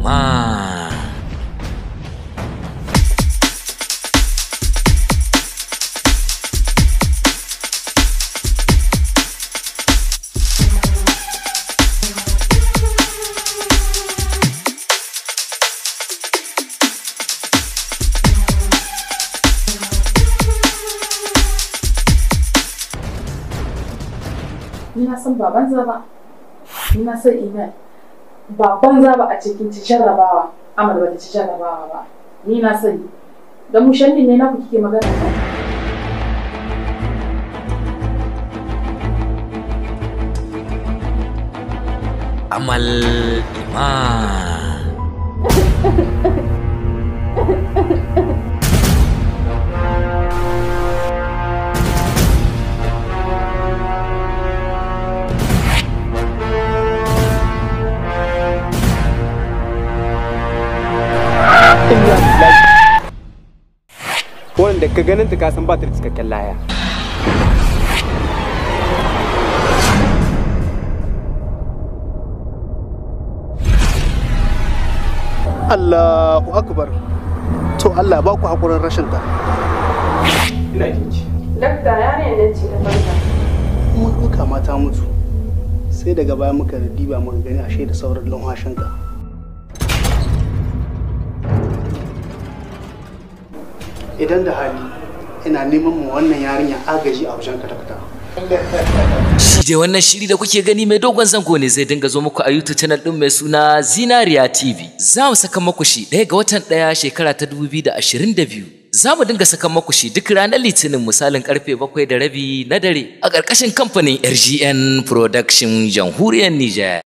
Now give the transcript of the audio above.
Iman. Ni na san ba banza ba, ni na san Iman ba banza ba a cikin ci jarrabawa, Amal ba ta ci jarrabawa ba, ni na sani. Da mushanni ne na ku kike magana ba? Amal Iman. Wanda ka ganin ta kasan ba ta da cikakken laya. Allahu akbar. To Allah ba ku hakurin rashin ta. Ina jinki. Dakta yarinyar nan ce ta farka. Mun ɗauka mata mutu. Sai daga baya muka diba muka gani ashe da sauran lumhashinta. Idan da hali ina neman mu wannan yarinya agaji a wajen katakata. Shi dai wannan shiri da kuke gani mai dogon zango ne zai dinga zo muku a YouTube channel din mai suna Zinariya TV. Za mu saka muku shi 1 ga watan 1 shekara ta 2022. Za mu dinga saka muku shi duk ranar Litinin misalin karfe 7:30 na dare a ƙarƙashin kamfanin RGN Production Jamhuriyar Niger.